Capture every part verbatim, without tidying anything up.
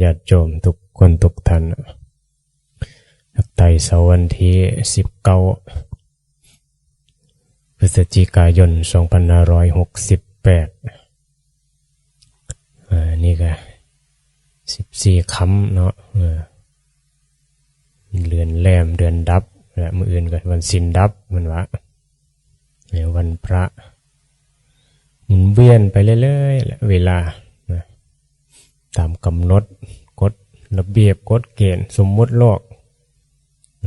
ญาติโยมทุกคนทุกท่าน นักไทยเสาร์วันที่สิบเก้า พฤศจิกายน สองพันห้าร้อยหกสิบแปด อ่า นี่ก็สิบสี่ค่ำเนาะ เออ เดือนแรม เดือนดับ และมื้ออื่นก็วันศีลดับ มันว่า เนี่ย วันพระ หมุนเวียนไปเรื่อยๆแหละ เวลานะ ตามกำหนด กฎระเบียบ กฎเกณฑ์ สมมุติโลก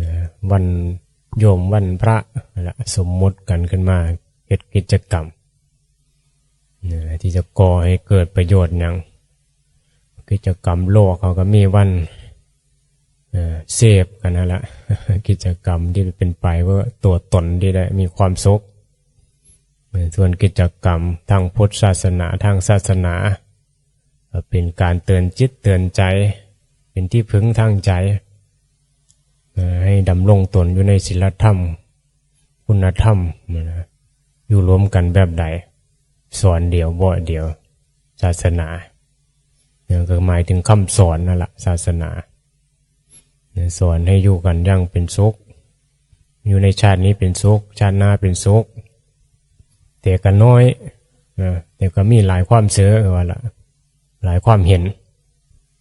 นะ วันโยม วันพระนั่นละ สมมุติกันขึ้นมา เฮ็ดกิจกรรมนะ ที่จะก่อให้เกิดประโยชน์หยัง กิจกรรมโลกเขาก็มีวัน เอ่อ เสพกันนั่นละ กิจกรรมที่เป็นไปเพื่อตัวตนที่ได้มีความสุข เอ่อ ส่วนกิจกรรมทางพุทธศาสนา ทางศาสนา ก็เป็นการเตือนจิตเตือนใจ เป็นที่พึ่งทางใจ เอ่อ ให้ดำรงตนอยู่ในศีลธรรม คุณธรรมนะ อยู่รวมกันแบบใด สอนเดียว เบาะเดียว ศาสนา เนี่ย ก็หมายถึงคำสอนนั่นละ ศาสนา เนี่ย สอนให้อยู่กันอย่างเป็นสุข อยู่ในชาตินี้เป็นสุข ชาติหน้าเป็นสุข แต่ก็น้อยนะ แต่ก็มีหลายความเชื่อว่าละ หลายความเห็น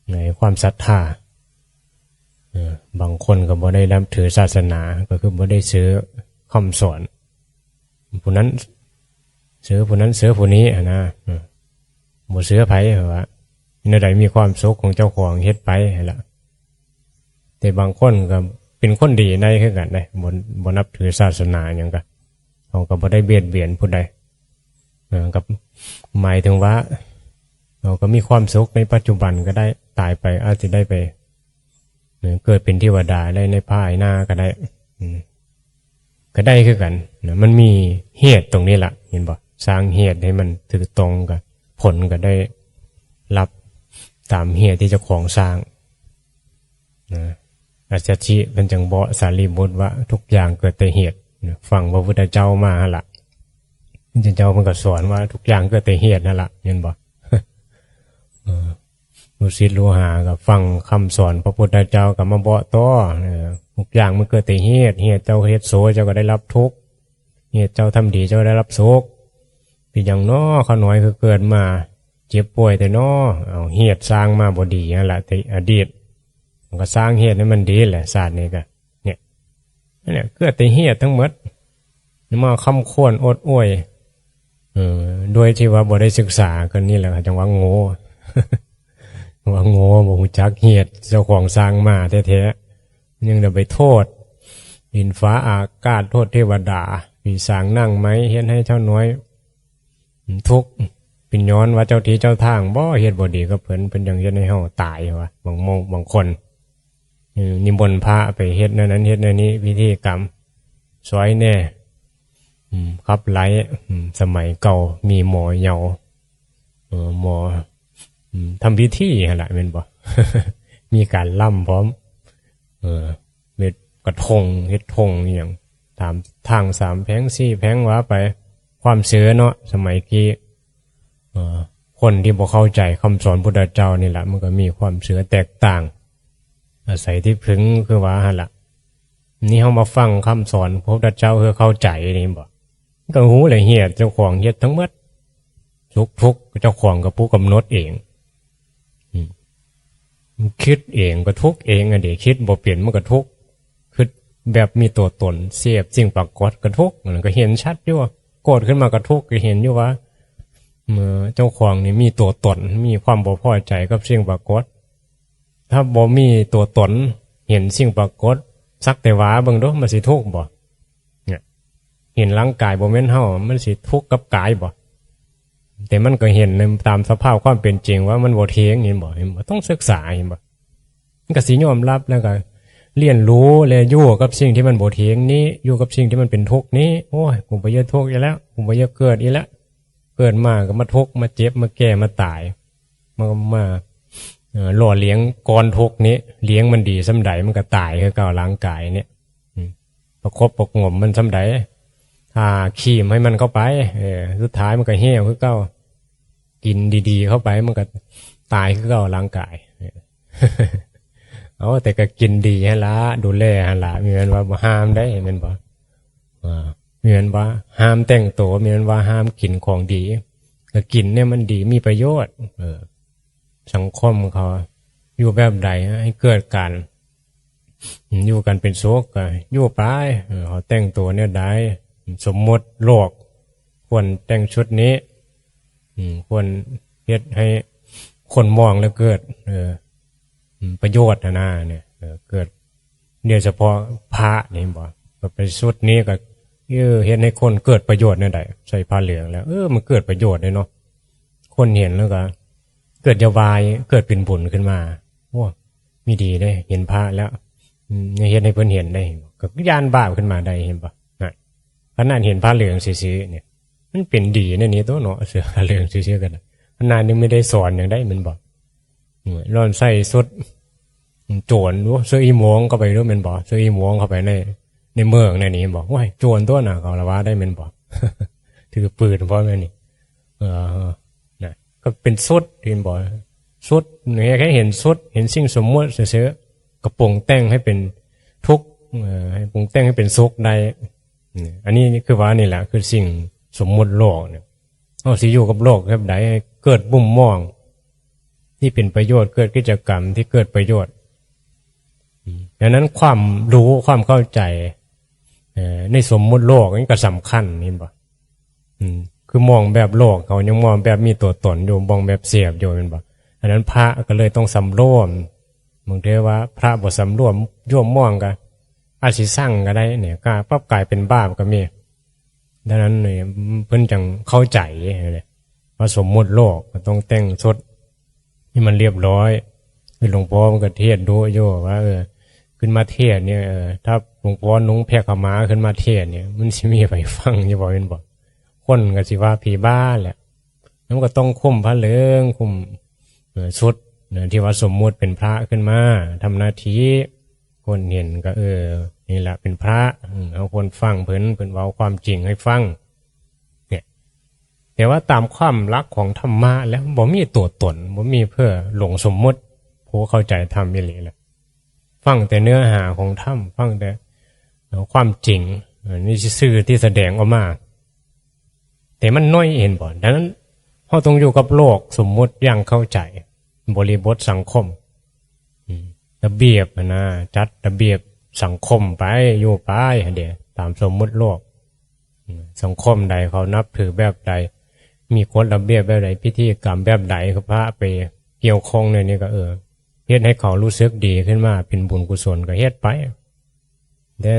หลายความศรัทธา เออ บางคนก็บ่ได้นับถือศาสนา ก็คือบ่ได้เชื่อคำสอน ผู้นั้นเชื่อผู้นั้น เชื่อผู้นี้หั้นนะ เออ บ่เชื่อไผ ว่าแนวใดมีความสุขของเจ้าของ เฮ็ดไปหั้นละ แต่บางคนก็เป็นคนดีในคือกันเด้ บ่ บ่นับถือศาสนาหยังก็ เขาก็บ่ได้เบียดเบียนผู้ใด เออ ก็หมายถึงว่า เขาก็มีความสุขในปัจจุบันก็ได้ ตายไปอาจจะได้ไป เออ เกิดเป็นเทวดาได้ในภายหน้าก็ได้ อืม ก็ได้คือกันนะ มันมีเหตุตรงนี้ล่ะ เห็นบ่ สร้างเหตุให้มันถูกต้อง ก็ผลก็ได้รับตามเหตุที่เจ้าของสร้างนะ อัจฉริเพิ่นจั่งบอกสารีบุตรว่าทุกอย่างเกิดแต่เหตุนะ ฟังพระพุทธเจ้ามาหั่นล่ะ พระพุทธเจ้าเพิ่นก็สอนว่าทุกอย่างเกิดแต่เหตุนั่นล่ะ เห็นบ่ เออ ลูกศิษย์ลูกหาก็ฟังคำสอนพระพุทธเจ้าก็มาบอกต่อ เออ ทุกอย่างมันเกิดแต่เหตุ เหตุเจ้าเฮ็ดชั่วเจ้าก็ได้รับทุกข์ เหตุเจ้าทำดีเจ้าก็ได้รับสุข เป็นหยังน้อ ข้าน้อยคือเกิดมาเจ็บป่วยแต่น้อ เอาเหตุสร้างมาบ่ดีนั่นแหละ แต่อดีต มันก็สร้างเหตุให้มันดีแหละ ชาตินี้ก็ เนี่ย นั่นแหละ เกิดแต่เหตุทั้งหมด มาคร่ำครวญโอดโอย เออ โดยที่ว่าบ่ได้ศึกษา ก็นี่แหละจั่งว่าโง่ ว่าโง่ บ่รู้จักเหตุเจ้าของสร้างมาแท้ๆ ยังจะไปโทษดินฟ้าอากาศ โทษเทวดา ผีสางนางไม้ เฮ็ดให้เจ้าน้อยทุกข์ เป็นย้อนว่าเจ้าที่เจ้าทางบ่ เฮ็ดบ่ดีกับเพิ่น เพิ่นจั่งเฮ็ดให้เฮาตายว่า บางโม บางคน เออ นิมนต์พระไปเฮ็ดแนวนั้นเฮ็ดแนวนี้ พิธีกรรม ซอยแหน่ อืม ขับไล่ อืม สมัยเก่ามีหมอเหยา เออ หมอ อืม ทำพิธีหั่นล่ะ แม่นบ่ มีการรำพร้อม เออ เฮ็ดกระทง เฮ็ดธงอิหยัง ตามทางสามแพร่งสี่แพร่งว่าไป ความเชื่อเนาะ สมัยกี้ เอ่อ คนที่บ่เข้าใจคำสอนพุทธเจ้านี่แหละ มันก็มีความเชื่อแตกต่าง อาศัยที่พึ่งคือว่าหั่นล่ะ นี่เฮามาฟังคำสอนพระพุทธเจ้าเพื่อเข้าใจนี่บ่ ก็รู้แหละเหตุเจ้าของเฮ็ดทั้งหมด สุขทุกข์เจ้าของก็ผู้กำหนดเอง อืม คิดเองก็ทุกข์เองอะเด้ คิดบ่เป็นมันก็ทุกข์ คิดแบบมีตัวตน เสพสิ่งปรากฏก็ทุกข์ มันก็เห็นชัดอยู่ โกรธขึ้นมาก็ทุกข์ ก็เห็นอยู่ว่า เมื่อเจ้าของนี่มีตัวตน มีความบ่พอใจกับสิ่งปรากฏ ถ้าบ่มีตัวตน เห็นสิ่งปรากฏ สักแต่ว่าเบิ่งดู มันสิทุกข์บ่ เนี่ย เห็นร่างกายบ่แม่นเฮา มันสิทุกข์กับกายบ่ แต่มันก็เห็นในตามสภาพความเป็นจริงว่ามันบ่เที่ยง เห็นบ่ เห็นบ่ ต้องศึกษา เห็นบ่ มันก็สิยอมรับ แล้วก็เรียนรู้ และอยู่กับสิ่งที่มันบ่เที่ยงนี้ อยู่กับสิ่งที่มันเป็นทุกข์นี้ โอ้ย กูบ่อยากทุกข์อีกแล้ว กูบ่อยากเกิดอีกแล้ว เกิดมาก็มาทุกข์ มาเจ็บ มาแก่ มาตาย มันก็มา เอ่อ หล่อเลี้ยงก้อนทุกข์นี้ เลี้ยงมันดีส่ำใด มันก็ตายคือเก่า ร่างกายเนี่ย อืม ประคบประหงมมันส่ำใด ทาครีมให้มันเข้าไป เออ สุดท้ายมันก็เหี่ยวคือเก่า กินดีๆเข้าไป มันก็ตายคือเก่า ร่างกาย เออ เอาแต่ก็กินดีหั่นละ ดูแลหั่นละ มีแม่นว่าบ่ห้ามได้แม่นบ่ อ่า มีแม่นว่าห้ามแต่งตัว มีแม่นว่าห้ามกินของดี ก็กินเนี่ยมันดี มีประโยชน์ เออ สังคมเขาอยู่แบบใดให้เกิดการ อืม อยู่กันเป็นสุขก็อยู่ไป เออ เขาแต่งตัวเนี่ยได้ สมมติโลก ควรแต่งชุดนี้ อืม ควรเฮ็ดให้คนมองแล้วเกิด เออ อืม ประโยชน์หั่นนะเนี่ย เออ เกิด โดยเฉพาะพระนี่บ่ ก็ไปชุดนี้ก็ เออ เฮ็ดให้คนเกิดประโยชน์เนี่ยได้ ใส่ผ้าเหลืองแล้ว เออ มันเกิดประโยชน์เลยเนาะ คนเห็นแล้วก็ เกิดจะวาย เกิดเป็นบุญขึ้นมา โอ้ มีดีเด้ เห็นพระแล้ว อืม เฮ็ดให้เพิ่นเห็นได้ ก็ย้านบาปขึ้นมาได้ เห็นบ่ นะ ขนาดเห็นพระเหลืองซื่อๆเนี่ย มันเป็นดีในนี้ตัวเนาะ เสื้อผ้าเหลืองซื่อๆกันนะ ขนาดนี้ไม่ได้สอนอย่างใด มันบอก อืม ลองใส่ชุดโจรดู เสื้ออีหมวงเข้าไปดู แม่นบ่ เสื้ออีหมวงเข้าไปใน ในเมืองในนี้ บอก "โอ้ย โจรตัวน่ะ" เขาละว่าได้ แม่นบ่ ถือปืนพร้อมแม่นนี่ เออ นะ ก็เป็นชุด เห็นบ่ ชุดเนี่ย แค่เห็นชุด เห็นสิ่งสมมุติซื่อๆ ก็ปรุงแต่งให้เป็นทุกข์ เออ ให้ปรุงแต่งให้เป็นสุขได้ อืม อันนี้คือว่านี่แหละ คือสิ่งสมมุติโลกเนี่ย เฮาสิอยู่กับโลกแบบใดให้เกิดมุมมองที่เป็นประโยชน์ เกิดกิจกรรมที่เกิดประโยชน์ อืม ดังนั้นความรู้ ความเข้าใจ เอ่อ ในสมมุติโลกนี่ก็สำคัญ เห็นบ่ อืม คือมองแบบโลกเขายังมองแบบมีตัวตนอยู่ มองแบบเสพอยู่ เห็นบ่ อันนั้นพระก็เลยต้องสำรวม บางทีว่าพระบ่สำรวม โยมมองก็อาจสิซังก็ได้เนี่ย ก็ปั๊บกลายเป็นบาปก็มี ดังนั้นเนี่ย เพิ่นจังเข้าใจเลย ว่าสมมุติโลกก็ต้องแต่งชุดให้มันเรียบร้อย คือหลวงพ่อมันก็เทศน์ดุอยู่ว่า เออ ขึ้นมาเทศน์เนี่ย เออ ถ้าหลวงพ่อนุ่งผ้าขาวม้าขึ้นมาเทศน์เนี่ย มันสิมีไผฟังอยู่บ่ แม่นบ่ คนก็สิว่าผีบ้าแหละ มันก็ต้องคุมผ้าเหลือง คุม เออ ชุด เออ ที่ว่าสมมุติเป็นพระขึ้นมา ทำหน้าที่ คนเห็นก็ เออ นี่แหละเป็นพระ อืม เอาคนฟังเพิ่น เพิ่นเว้าความจริงให้ฟัง เนี่ย แต่ว่าตามความหลักของธรรมะแล้วบ่มีตัวตน บ่มีเพื่อหลงสมมุติ ผู้เข้าใจธรรมอีหลีแหละ ฟังแต่เนื้อหาของธรรม ฟังแต่ เอ่อ ความจริง เอ่อ ในซื่อๆที่แสดงออกมา แต่มันน้อย เห็นบ่ ดังนั้น เราต้องอยู่กับโลกสมมุติอย่างเข้าใจ บริบทสังคม อืม ระเบียบหั้นนะ จัดระเบียบสังคมไป อยู่ไปหั้นเด้ ตามสมมุติโลก อืม สังคมใดเขานับถือแบบใด มีกฎระเบียบแบบใด พิธีกรรมแบบใด คือพระไปเกี่ยวข้องในนี้ก็ เออ เฮ็ดให้เขารู้สึกดีขึ้นมา เป็นบุญกุศลก็เฮ็ดไป แต่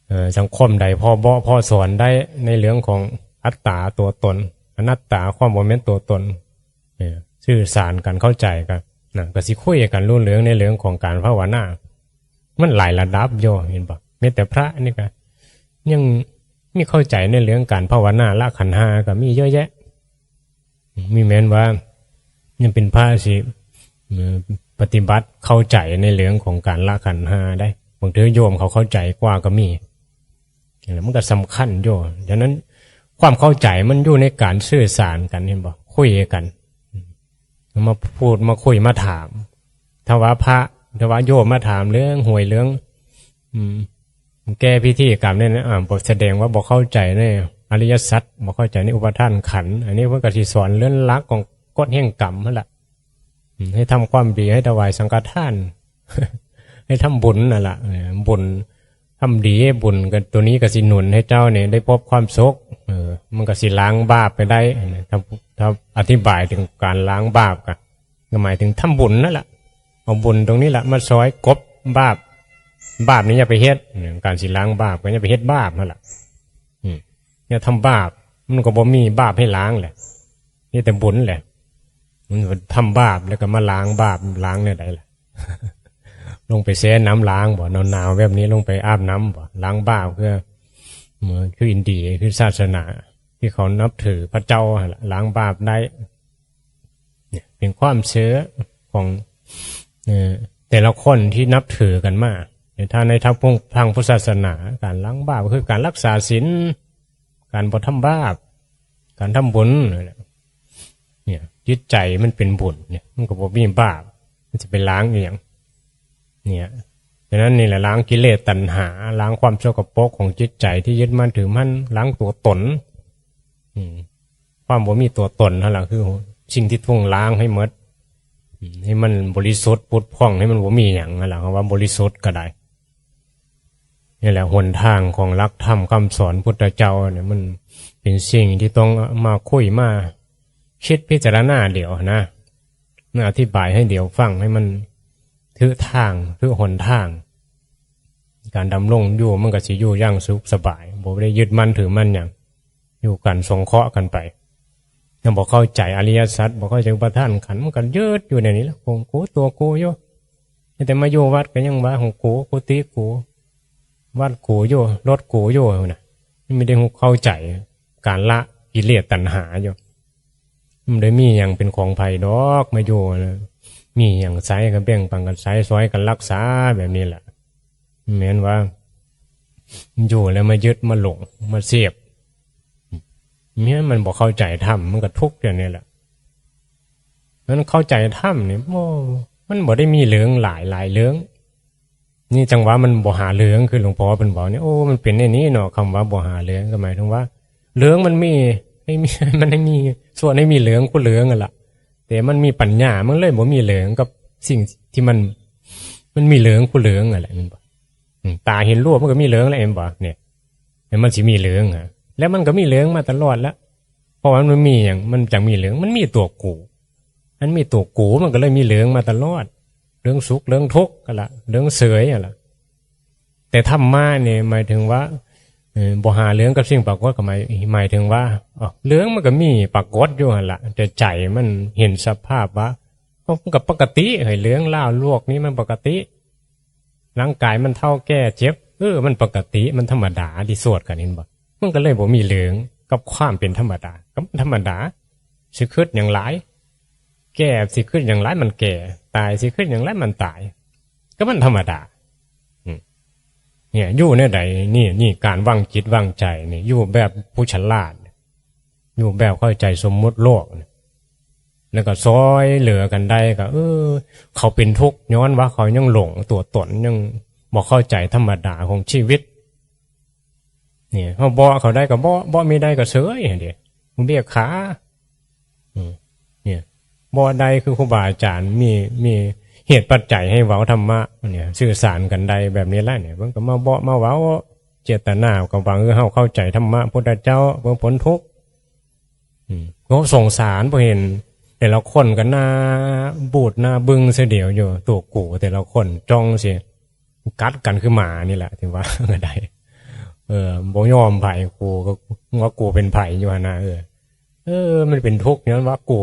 เอ่อ สังคมใดพอเบาะพอสอนได้ในเรื่องของอัตตาตัวตน อนัตตาความบ่แม่นตัวตน เอ่อ สื่อสารกันเข้าใจกันนะ ก็สิคุยกันรู้เรื่องในเรื่องของการภาวนา มันหลายระดับอยู่ เห็นบ่ แม้แต่พระนี่ก็ยังมีเข้าใจในเรื่องการภาวนาละขันธ์ห้าก็มีเยอะแยะ มีแม่นว่ายังเป็นพระสิ เอ่อ ปฏิบัติเข้าใจในเรื่องของการละขันธ์ห้าได้ บางทีโยมเขาเข้าใจกว่าก็มี นั่นแหละ มันก็สำคัญอยู่ ฉะนั้นความเข้าใจมันอยู่ในการสื่อสารกัน เห็นบ่ คุยกัน มาพูดมาคุยมาถาม ถ้าว่าพระ ถ้าว่าโยมมาถามเรื่องหวยเรื่อง อืม แก้พิธีกรรมเนี่ยนะ อ่า บ่แสดงว่าบ่เข้าใจในอริยสัจ บ่เข้าใจในอุปาทานขันธ์ อันนี้เพิ่นก็สิสอนเรื่องหลักของกฎแห่งกรรมนั่นแหละ อืม ให้ทำความดี ให้ถวายสังฆทาน ให้ทำบุญนั่นแหละ เออ บุญ ทำดีให้บุญ ก็ตัวนี้ก็สิหนุนให้เจ้าเนี่ยได้พบความสุข เออ มันก็สิล้างบาปไปได้ ถ้า ถ้าอธิบายถึงการล้างบาปก็ ก็หมายถึงทำบุญนั่นแหละ เอาบุญตรงนี้แหละมาซอยกลบบาป บาปนี้อย่าไปเฮ็ด เนี่ย การสิล้างบาปก็อย่าไปเฮ็ดบาปนั่นแหละ อืม อย่าทำบาป มันก็บ่มีบาปให้ล้างแหละ มีแต่บุญแหละ มันทำบาปแล้วก็มาล้างบาป ล้างแนวใดล่ะ ลงไปแช่น้ำล้างบ่ หนาวๆแบบนี้ลงไปอาบน้ำบ่ ล้างบาป คือ เหมือนคืออินเดีย คือศาสนาที่เขานับถือพระเจ้าหั่นล่ะ ล้างบาปได้ เนี่ย เป็นความเชื่อของ เอ่อ แต่ละคนที่นับถือกันมา ในทาง ในทางพุทธ ทางพุทธศาสนา การล้างบาปก็คือการรักษาศีล การบ่ทำบาป การทำบุญ เนี่ย จิตใจมันเป็นบุญเนี่ย มันก็บ่มีบาป มันจะไปล้างอีหยัง เนี่ย ฉะนั้นนี่แหละ ล้างกิเลสตัณหา ล้างความสกปรกของจิตใจที่ยึดมั่นถือมั่น ล้างตัวตน อืม ความบ่มีตัวตนนั่นแหละคือสิ่งที่ต้องล้างให้หมด อืม ให้มันบริสุทธิ์ผุดผ่อง ให้มันบ่มีหยังนั่นแหละ คำว่าบริสุทธิ์ก็ได้ นี่แหละหนทางของหลักธรรมคำสอนพุทธเจ้าเนี่ย มันเป็นสิ่งที่ต้องมาคุยมาคิดพิจารณาเดี๋ยวนะ มาอธิบายให้เดี๋ยวฟัง ให้มันถือทาง ถือหนทาง การดำรงอยู่มันก็สิอยู่อย่างสุขสบาย บ่ได้ยึดมั่นถือมั่นหยัง อยู่กันสงเคราะห์กันไป ยังบ่เข้าใจอริยสัจ บ่เข้าใจอุปาทานขันธ์ มันก็ยึดอยู่ในนี้แหละ ของกูตัวกูอยู่ แต่มาอยู่วัดก็ยังว่าของกู กุฏิกู วัดกูอยู่ รถกูอยู่นะ มันไม่ได้เข้าใจการละกิเลสตัณหาอยู่ มันได้มีอย่างเป็นของไผดอก มาอยู่นะ มีอย่างใช้ก็แบ่งปันกันใช้ ซอยกันรักษาแบบนี้แหละ แม้นว่า อยู่แล้วมายึดมาหลงมาเสพ เนี่ยมันบ่เข้าใจธรรม มันก็ทุกข์อย่างนี้แหละ มันเข้าใจธรรมนี่ โอ้ มันบ่ได้มีเหลืองหลายหลายเหลือง นี่จังหวะมันบ่หาเหลือง คือหลวงพ่อเพิ่นบอกเนี่ย โอ้ มันเป็นในนี้เนาะ คำว่าบ่หาเหลืองก็หมายถึงว่า เหลืองมันมี ให้มี มันให้มี ส่วนให้มีเหลืองกูเหลืองนั่นล่ะ แต่มันมีปัญญา มันเลยบ่มีเหลืองกับสิ่งที่มัน มันมีเหลืองกูเหลืองนั่นแหละ มันบอก อืม ตาเห็นรูปมันก็มีเหลืองแล้ว เห็นบ่เนี่ย แล้วมันสิมีเหลืองอะ แล้วมันก็มีเหลืองมาตลอดแล้ว เพราะว่ามันมีอย่าง มันจังมีเหลือง มันมีตัวกู มันมีตัวกู มันก็เลยมีเหลืองมาตลอด เหลืองสุข เหลืองทุกข์ก็ละ เหลืองเสยอะละ แต่ธรรมะเนี่ยหมายถึงว่า เออ บ่หาเหลืองกับสิ่งปรากฏก็หมาย หมายถึงว่า อ๋อ เหลืองมันก็มีปรากฏอยู่หั่นละ แต่ใจมันเห็นสภาพว่า เอ้า มันก็ปกติเฮ้ย เหลืองลาวโลกนี้มันปกติ ร่างกายมันเฒ่าแก่เจ็บ เออ มันปกติ มันธรรมดา ที่สวดกันเห็นบ่ มันก็เลยบ่มีเหลืองกับความเป็นธรรมดา ก็มันธรรมดา สิคิดหยังหลาย แก่สิคิดหยังหลาย มันแก่ ตายสิคิดหยังหลาย มันตาย ก็มันธรรมดา อืม เนี่ย อยู่แนวใด นี่ นี่การวางจิตวางใจนี่ อยู่แบบผู้ฉลาด อยู่แบบเข้าใจสมมุติโลกนี่ แล้วก็ซอยเหลือกันได้ก็ เออ เขาเป็นทุกข์ย้อนว่าเขายังหลงตัวตน ยังบ่เข้าใจธรรมดาของชีวิต เนี่ย เฮาเบาะเขาได้ก็เบาะ เบาะไม่ได้ก็เสยหั่นเด้ อุเบกขา อืม เนี่ย เบาะได้คือครูบาอาจารย์มี มีเหตุปัจจัยให้เว้าธรรมะ เนี่ย สื่อสารกันได้แบบนี้แหละเนี่ย มันก็มาเบาะมาเว้า เจตนาก็หวังให้เฮาเข้าใจธรรมะพุทธเจ้า เพื่อพ้นทุกข์ อืม ก็สงสาร พอเห็นแต่ละคนก็หน้าบูดหน้าบึ้งเสียเดียวอยู่ ตัวกูแต่ละคนจ้องสิ กัดกันคือหมานี่แหละ ที่ว่าก็ได้ เออ บ่ยอมไผ กูก็ว่ากูเป็นไผอยู่หั่นนะ เออ เออ มันเป็นทุกข์ย้อนว่ากู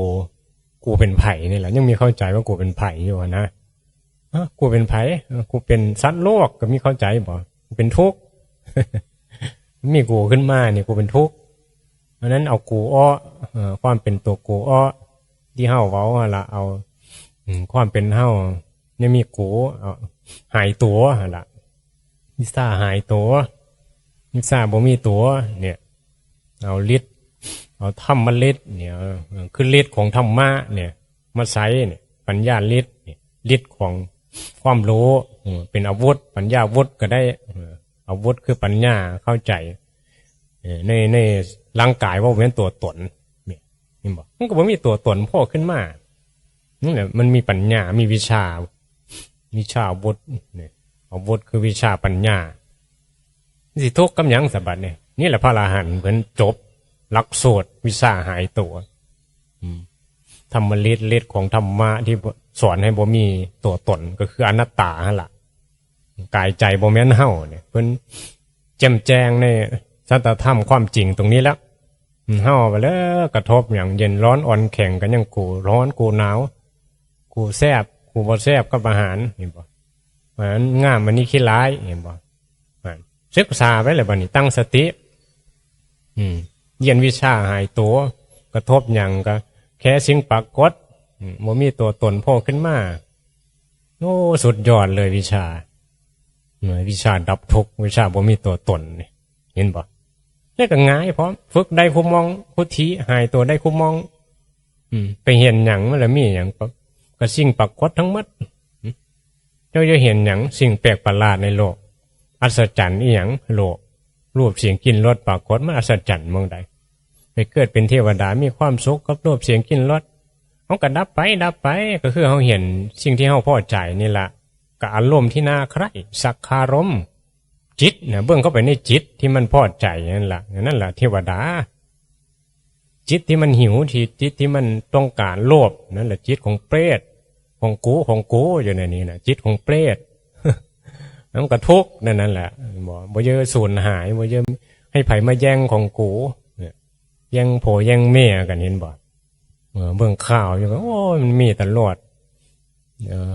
กูเป็นไผนี่แหละ ยังมีเข้าใจว่ากูเป็นไผอยู่หั่นนะ ฮะ กูเป็นไผ เออ กูเป็นสัตว์โลก ก็มีเข้าใจบ่ กูเป็นทุกข์ มีกูขึ้นมานี่ กูเป็นทุกข์ เพราะนั้นเอากูออก เอ่อ ความเป็นตัวกูออก ที่เฮาเว้าหั่นละ เอา อืม ความเป็นเฮา ยังมีกู เอา หายตัวหั่นละ วิชาหายตัว วิชาบ่มีตัว เนี่ย เอาฤทธิ์ เอาธรรมฤทธิ์เนี่ย เออ คือฤทธิ์ของธรรมะเนี่ย มาใช้เนี่ย ปัญญาฤทธิ์เนี่ย ฤทธิ์ของความรู้ เออ เป็นอาวุธ ปัญญาวุธก็ได้ เออ อาวุธคือปัญญาเข้าใจ เออ ใน ในร่างกายว่าเป็นตัวตน เนี่ย เห็นบ่ มันก็บ่มีตัวตนโผล่ขึ้นมา นั่นแหละ มันมีปัญญา มีวิชา วิชาวุธเนี่ย อาวุธคือวิชาปัญญา สิทุกข์กับหยังซะบัดเนี่ย นี่แหละพระอรหันต์เพิ่นจบหลักสูตรวิชาหายตัว อืม ธรรมฤทธิ์ ฤทธิ์ของธรรมะที่สอนให้บ่มีตัวตน ก็คืออนัตตาหั่นล่ะ กายใจบ่แม่นเฮาเนี่ย เพิ่นแจ่มแจ้งในสัจธรรมความจริงตรงนี้แล้ว อืม เฮาไปแล้วกระทบหยัง เย็นร้อนอ่อนแข็งก็ยังกู ร้อนกูหนาว กูแซ่บ กูบ่แซ่บกับอาหาร เห็นบ่ อันงามอันนี้ขี้ร้าย เห็นบ่ อ่า ศึกษาไปเลยบัดนี้ ตั้งสติ อืม เรียนวิชาหายตัว กระทบหยังก็แค่สิ่งปรากฏ อืม บ่มีตัวตนโผล่ขึ้นมา โอ้ สุดยอดเลยวิชา เออ วิชาดับทุกข์ วิชาบ่มีตัวตนนี่ เห็นบ่ แล้วก็ง่ายพร้อม ฝึกได้คู่มอง คู่ทีหายตัวได้คู่มอง อืม ไปเห็นหยังมันละมีหยัง ก็ ก็สิ่งปรากฏทั้งหมด เจ้าจะเห็นหยังสิ่งแปลกประหลาดในโลก อัศจรรย์อีหยังโลก รูปเสียงกลิ่นรสปรากฏ มันอัศจรรย์หม่องใด ไปเกิดเป็นเทวดามีความสุขกับรูปเสียงกลิ่นรส มันก็ดับไปดับไป ก็คือเฮาเห็นสิ่งที่เฮาพอใจนี่ล่ะ ก็อารมณ์ที่น่าใคร่ สักคารมณ์ จิตนะ เบิ่งเข้าไปในจิตที่มันพอใจนั่นล่ะ นั่นล่ะเทวดา จิตที่มันหิว ที่จิตที่มันต้องการโลภ นั่นแหละจิตของเปรต ของกู ของกูอยู่ในนี้นะ จิตของเปรต มันก็ทุกข์นั่น นั่นแหละ บ่ บ่เยอะสูญหาย บ่เยอะให้ไผมาแย่งของกู เนี่ย แย่งผัวแย่งเมียกัน เห็นบ่ เออ เบิ่งข่าวอยู่ก็ โอ้ย มันมีตลอด เออ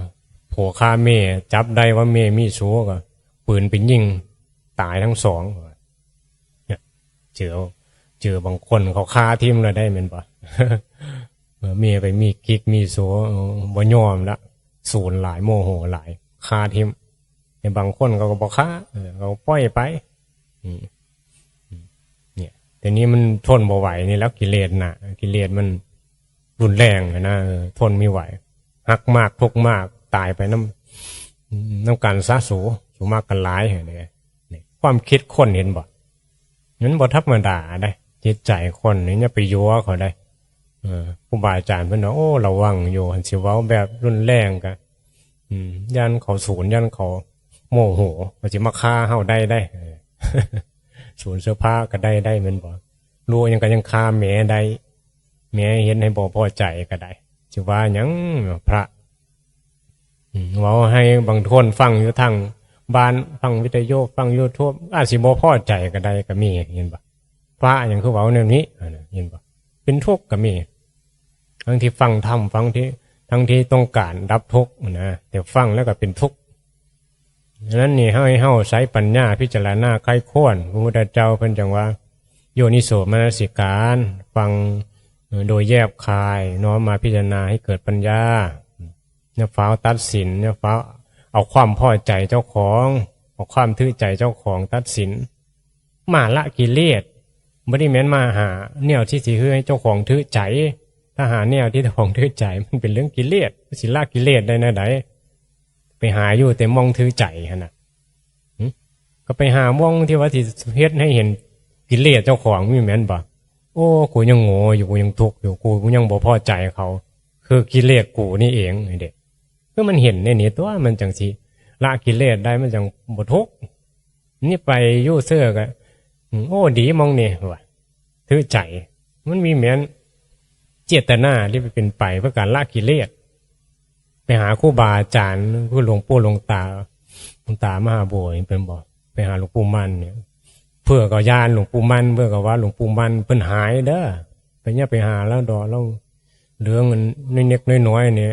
ผัวฆ่าเมีย จับได้ว่าเมียมีชู้ก็ ปืนไปยิงตายทั้งสอง เนี่ย เจอ เจอบางคนเขาฆ่าทิ่มเลยได้แม่นบ่ เออ เมียไปมีกิ๊กมีชู้ เออ บ่ยอมละ สูญหลาย โมโหหลาย ฆ่าทิ่ม ในบางคนเขาก็บ่ฆ่า เออ เขาปล่อยไป อืม อืม เนี่ย แต่นี้มันทนบ่ไหวนี่แล้ว กิเลสน่ะ กิเลสมันรุนแรงอะนะ เออ ทนไม่ไหว ฮักมาก ทุกข์มาก ตายไปนำ นำกันซะ สู สูมากกันหลาย เนี่ย เนี่ย ความคิดคน เห็นบ่ มันบ่ธรรมดาเด้ จิตใจคนนี่อย่าไปยั่วเขาเด้ เออ ครูบาอาจารย์เพิ่นว่า โอ้ ระวังอยู่ คันสิเว้าแบบรุนแรงก็ อืม ย่านเขาสูญ ย่านเขาโมโห เขาสิมาฆ่าเฮาได้เด้ เออ สูญเสื้อผ้าก็ได้ ได้แม่นบ่ รู้หยังก็ยังฆ่าแม่ได้ แม่เฮ็ดให้บ่พอใจก็ได้ สิว่าหยัง พระ อืม เว้าให้บางคนฟังอยู่ทางบ้าน ฟังวิทยุ ฟังยูทูบ อาจสิบ่พอใจก็ได้ ก็มี เห็นบ่ พระหยังคือเว้าแนวนี้ อันนั้น เห็นบ่ เป็นทุกข์ก็มี ทั้งที่ฟังธรรม ฟังที่ ทั้งที่ต้องการดับทุกข์นะ แต่ฟังแล้วก็เป็นทุกข์ ฉะนั้นนี่ ให้เฮาใช้ปัญญาพิจารณาใคร่ครวญ พระพุทธเจ้าเพิ่นจั่งว่า โยนิโสมนสิการ ฟัง เอ่อ โดยแยบคาย น้อมมาพิจารณาให้เกิดปัญญา อย่าฟ้าวตัดสิน อย่าฟ้าวเอาความพอใจเจ้าของ เอาความถือใจเจ้าของตัดสิน มาละกิเลส บ่ได้แม่นมาหาแนวที่สิเฮ็ดให้เจ้าของถือใจ ถ้าหาแนวที่เจ้าของถือใจ มันเป็นเรื่องกิเลส สิละกิเลสได้แนวใด ไปหาอยู่แต่หม่องถือใจหั่นน่ะ หึ ก็ไปหาหม่องที่ว่าสิเฮ็ดให้เห็นกิเลสเจ้าของ มีแม่นบ่ โอ้ กูยังโง่อยู่ กูยังทุกข์อยู่ กูยังบ่พอใจเขา คือกิเลสกูนี่เองนี่เด้ คือมันเห็นในนี้ตัว มันจั่งสิละกิเลสได้ มันจั่งบ่ทุกข์ นี่ไปอยู่ซื่อก็ อืม โอ้ ดีหม่องนี่ว่ะ ถือใจ มันมีแม่นเจตนาที่เป็นไปเพื่อการละกิเลส ไปหาครูบาอาจารย์ คือหลวงปู่หลวงตา หลวงตามหาบัวนี่เพิ่นบอก ไปหาหลวงปู่มั่นเนี่ย เพิ่นก็ย้านหลวงปู่มั่น เพิ่นก็ว่าหลวงปู่มั่นเพิ่นหายเด้อ ไปอย่าไปหาลาวดอก ลาวเหลือเงินน้อยๆน้อยๆเนี่ย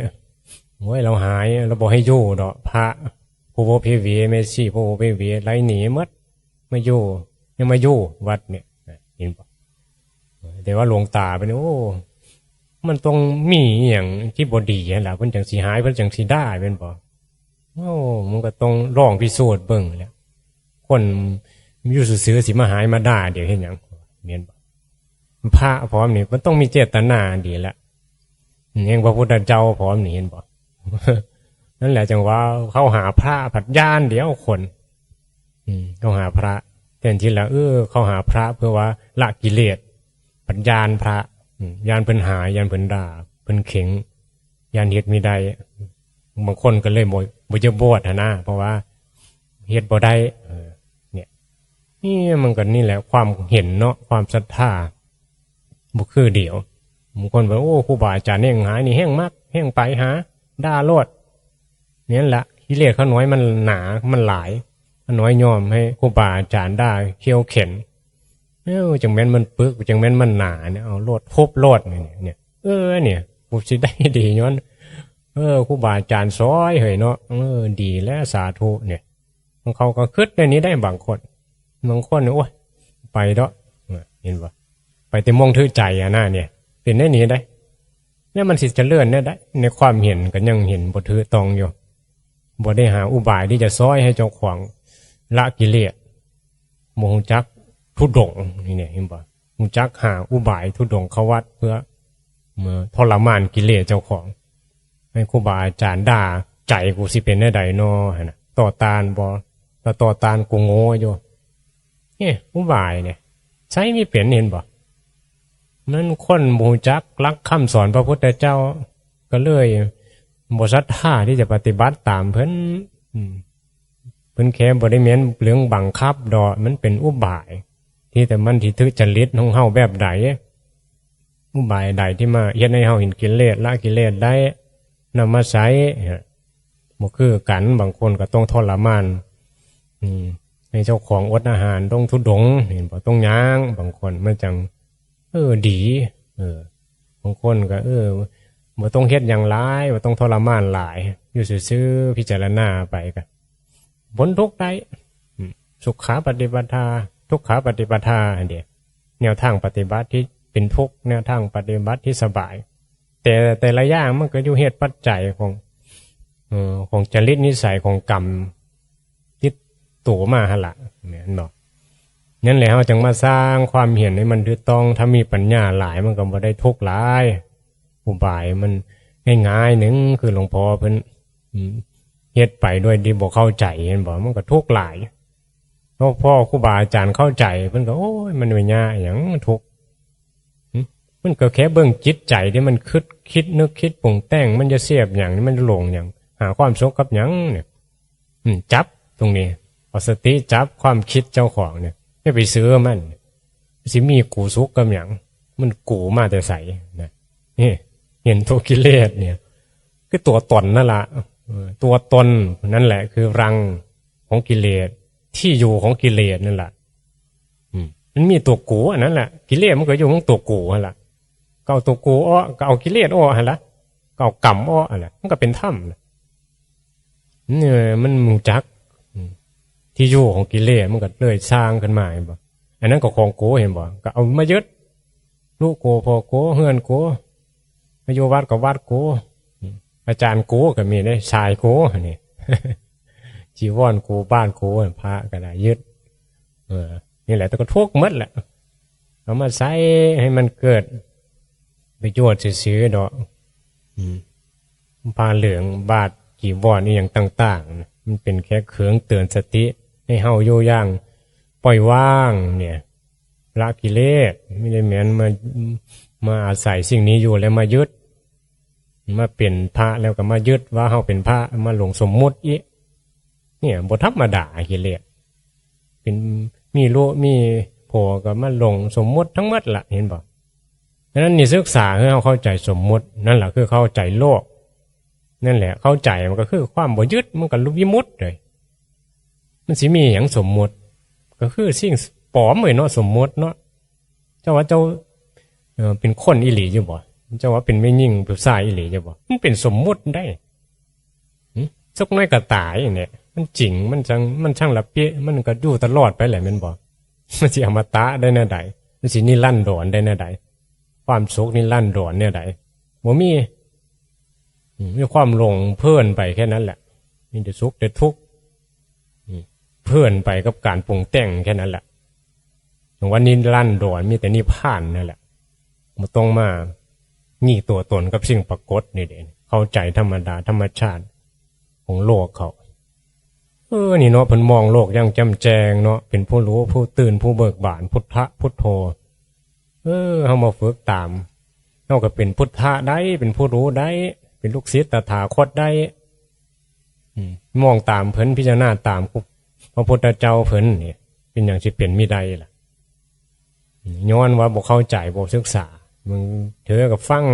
โอ้ย ลาวหาย ลาวบ่ให้อยู่ดอก พระผู้บ่เพเว แม่ชีผู้บ่เพเว ไล่หนีหมด มาอยู่ ยังมาอยู่วัดเนี่ย เห็นบ่ แต่ว่าหลวงตาเพิ่น โอ้ มันต้องมีอหย่างที่บ่ดีหั่นล่ะ เพิ่นจั่งสิหาย เพิ่นจั่งสิด่า แม่นบ่ โอ้ มันก็ต้องลองพิสูจน์เบิ่งแหละ คนอยู่ซื่อๆสิมาหายมาด่า เดี๋ยวเฮ็ดหยัง แม่นบ่ พระพร้อมนี่มันต้องมีเจตนาดีละ แห่งพระพุทธเจ้าพร้อมนี่ เห็นบ่ นั่นแหละจั่งว่าเข้าหาพระผัดย้านเดียวคน อืม เข้าหาพระ แทนที่ละ เออ เข้าหาพระเพื่อว่าละกิเลส ผัดย้านพระ อืม ย้านเพิ่นหาย ย้านเพิ่นด่า เพิ่นเข็ง ย้านเฮ็ดมีได้ บางคนก็เลยบ่ บ่จะบวชหั่นนะ เพราะว่าเฮ็ดบ่ได้ เออ เนี่ย นี่มันก็นี่แหละความเห็นเนาะ ความศรัทธาบ่คือเดียว บางคนว่า โอ้ ครูบาอาจารย์แฮ่งหายนี่ แฮ่งมัก แฮ่งไปหา ด่าโลด เนี่ยแหละ กิเลสข้าน้อยมันหนา มันหลาย ข้าน้อยยอมให้ครูบาอาจารย์ด่าเคี่ยวเข็ญ เออ จั่งแม่นมันปึก จั่งแม่นมันหนาเนี่ย เอาโลด ทุบโลดเนี่ย เนี่ย เออ เนี่ย กูสิได้ดีย้อน เออ ครูบาอาจารย์ซอยเฮ้ยเนาะ เออ ดีแล้ว สาธุเนี่ย บางเขาก็คิดในนี้ได้บางคน บางคนเนี่ย โอ้ย ไปเนาะ เห็นบ่ ไปแต่มองถือใจอะนะเนี่ย เป็นในนี้ได้ เนี่ยมันสิเจริญเนี่ยได้ ในความเห็นก็ยังเห็นบ่ถือต้องอยู่ บ่ได้หาอุบายที่จะซอยให้เจ้าของละกิเลส บ่ฮู้จักธุดงค์นี่เนี่ย เห็นบ่ ฮู้จักหาอุบายธุดงควัตรเพื่อ เอ่อ ทรมานกิเลสเจ้าของ ให้ครูบาอาจารย์ด่า ใจกูสิเป็นแนวใดน้อหั่นน่ะ ต่อต้านบ่ ถ้าต่อต้านกูโง่อยู่ เนี่ย อุบายเนี่ย ใช้ไม่เป็น เห็นบ่ มันคนบ่รู้จักหลักคำสอนพระพุทธเจ้า ก็เลยบ่ศรัทธาที่จะปฏิบัติตามเพิ่น อืม เพิ่นแค่บ่ได้แม่นเรื่องบังคับดอก มันเป็นอุบาย ที่แต่มันสิถือจริตของเฮาแบบใด อุบายใดที่มาเฮ็ดให้เฮาเห็นกิเลส ละกิเลสได้ นำมาใช้ บ่คือกัน บางคนก็ต้องทรมาน อืม ให้เจ้าของอดอาหาร ต้องธุดงค์ เห็นบ่ ต้องย่าง บางคนมันจั่ง เออ ดี เออ บางคนก็ เออ บ่ต้องเฮ็ดหยังหลาย บ่ต้องทรมานหลาย อยู่ซื่อๆ พิจารณาไปก็พ้นทุกข์ได้ อืม สุขาปฏิปทา ทุกขาปฏิปทา หั่นเด้ แนวทางปฏิบัติที่เป็นทุกข์ แนวทางปฏิบัติที่สบาย แต่แต่ละอย่างมันก็อยู่เหตุปัจจัยของ เอ่อ ของจริตนิสัยของกรรม ติดตัวมาหั่นล่ะ แม่นบ่ นั่นแหละ เฮาจั่งมาสร้างความเห็นให้มันถูกต้อง ถ้ามีปัญญาหลายมันก็บ่ได้ทุกข์หลาย อุบายมันง่ายๆหนึ่ง คือหลวงพ่อเพิ่น อืม เฮ็ดไปด้วยที่บ่เข้าใจ เห็นบ่ มันก็ทุกข์หลาย เพราะพ่อครูบาอาจารย์เข้าใจ เพิ่นก็ โอ้ย มันไม่ยากหยัง ทุกข์ หึ มันก็แค่เบิ่งจิตใจที่มันคิด คิดนึกคิดปรุงแต่ง มันจะเสพหยัง มันจะหลงหยัง หาความสุขกับหยังเนี่ย อืม จับตรงนี้ เอาสติจับความคิดเจ้าของเนี่ย อย่าไปเชื่อมัน สิมีกูสุขกับหยัง มันกูมาแต่ไสนะ นี่ เห็นตัวกิเลสเนี่ย คือตัวตนนั่นล่ะ เออ ตัวตนนั่นแหละคือรังของกิเลส ที่อยู่ของกิเลสนั่นแหละ อืม มันมีตัวกูอันนั้นแหละ กิเลสมันก็อยู่ของตัวกูหั่นล่ะ ก็เอาตัวกูออก ก็เอากิเลสออกหั่นล่ะ ก็เอากรรมออกหั่นล่ะ มันก็เป็นธรรมน่ะ เนี่ย มันรู้จัก อืม ที่อยู่ของกิเลสมันก็เลยสร้างขึ้นมา เห็นบ่ อันนั้นก็ของกู เห็นบ่ ก็เอามายึด ลูกกู พ่อกู เฮือนกู มาอยู่วัดก็วัดกู อืม อาจารย์กูก็มีเด้ ชายกูนี่ จีวรกู บ้านกู พระก็ได้ยึด เออ นี่แหละ แต่ก็ทุกข์หมดแหละ เอามาใส่ให้มันเกิดประโยชน์ซื่อๆดอก อืม ผ้าเหลือง บาตร จีวร อีหยังต่างๆ มันเป็นแค่เครื่องเตือนสติ ให้เฮาอยู่อย่างปล่อยวางเนี่ย ละกิเลส ไม่ได้แม่นมา มาอาศัยสิ่งนี้อยู่แล้วมายึด มาเป็นพระแล้วก็มายึดว่าเฮาเป็นพระ มาหลงสมมุติอีก เนี่ย บ่ธรรมดา กิเลส เป็น มีลูกมีผัวก็มาหลงสมมุติทั้งหมดละ เห็นบ่ ฉะนั้นนี่ศึกษาให้เฮาเข้าใจสมมุติ นั่นแหละคือเข้าใจโลก นั่นแหละ เข้าใจมันก็คือความบ่ยึด มันก็หลุดวิมุตติเลย มันสิมีหยังสมมุติ ก็คือสิ่งปลอมเลยเนาะ สมมุติเนาะ เจ้าว่าเจ้า เอ่อ เป็นคนอีหลีอยู่บ่ เจ้าว่าเป็นแม่หญิงผู้ชายอีหลีอยู่บ่ มันเป็นสมมุติได้ หึ สักหน่อยก็ตายเนี่ย มันจริง มันจั่ง มันจั่งละเปีย มันก็อยู่ตลอดไปแหละ แม่นบ่ มันสิอมตะได้แนวใด มันสินิรันดรได้แนวใด ความสุขนิรันดรแนวใด บ่มี อืม มีความหลงเพลินไปแค่นั้นแหละ มีแต่สุขแต่ทุกข์ อืม เพลินไปกับการปรุงแต่งแค่นั้นแหละ วันนี้นิรันดรมีแต่นิพพานนั่นแหละ บ่ต้องมามีตัวตนกับสิ่งปรากฏนี่เด้ เข้าใจธรรมดาธรรมชาติของโลกเขา เออ นี่เนาะ เพิ่นมองโลกอย่างแจ่มแจ้งเนาะ เป็นผู้รู้ผู้ตื่นผู้เบิกบาน พุทธะพุทโธ เออ เฮามาฝึกตาม เฮาก็เป็นพุทธะได้ เป็นผู้รู้ได้ เป็นลูกศิษย์ตถาคตได้ อืม มองตามเพิ่น พิจารณาตามพระพุทธเจ้าเพิ่นเนี่ย เป็นหยังสิเป็นมิได้ล่ะ อืม ย้อนว่าบ่เข้าใจ บ่ศึกษา มึงเถือก็ฟัง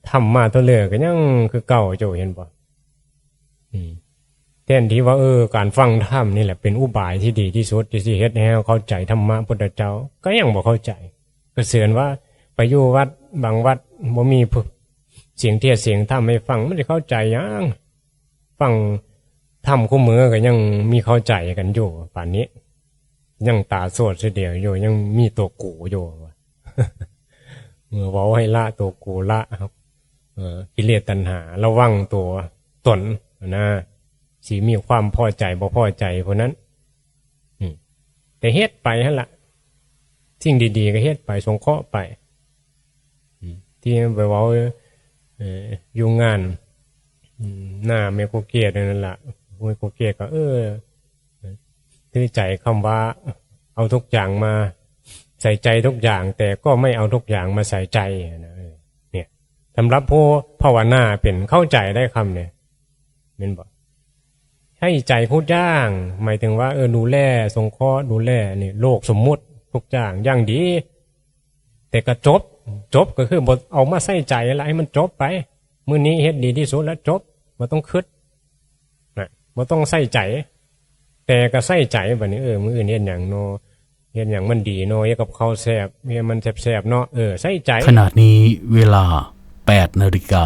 ธรรมมาเท่าเรื่อยก็ยังคือเก่า เจ้าเห็นบ่ อืม แทนที่ว่า เออ การฟังธรรมนี่แหละเป็นอุบายที่ดีที่สุด ที่สิเฮ็ดให้เราเข้าใจธรรมะพุทธเจ้า ก็ยังบ่เข้าใจ ก็เสือนว่าไปอยู่วัดบางวัดบ่มีผู้ เสียงเทศน์เสียงธรรมให้ฟัง มันสิเข้าใจหยัง ฟังธรรมคู่มื้อก็ยังมีเข้าใจกันอยู่ปานนี้ ยังตาโสดเสียเดียวอยู่ ยังมีตัวกูอยู่ เออ เว้าให้ละตัวกูละครับ เออ กิเลสตัณหา ระวังตัวตนนะ สิมีความพอใจบ่พอใจผู้นั้น อืม แต่เฮ็ดไปหั่นล่ะ สิ่งดีๆก็เฮ็ดไป สงเคราะห์ไป อืม ที่ไปเว้า เอ่อ อยู่งาน อืม หน้าแม่ครูเกศนั่นล่ะ แม่ครูเกศก็ เออ ถือใจคำว่า เอาทุกอย่างมาใส่ใจทุกอย่าง แต่ก็ไม่เอาทุกอย่างมาใส่ใจนะ เออ เนี่ย สำหรับผู้ภาวนาเป็นเข้าใจได้คำเนี่ย แม่นบ่ ใส่ใจทุกอย่าง หมายถึงว่า เออ ดูแล สงเคราะห์ ดูแล นี่ โลกสมมุติทุกอย่างอย่างดี แต่ก็จบ จบก็คือบ่เอามาใส่ใจละ ให้มันจบไป มื้อนี้เฮ็ดดีที่สุดแล้ว จบ บ่ต้องคิด นะ บ่ต้องใส่ใจ แต่ก็ใส่ใจบัดนี้ เออ มื้ออื่นเฮ็ดหยังเนาะ เฮ็ดหยังมันดีเนาะ เฮ็ดกับข้าวแซ่บ เฮ็ดมันแซ่บๆเนาะ เออ ใส่ใจ ขณะนี้เวลา แปดนาฬิกา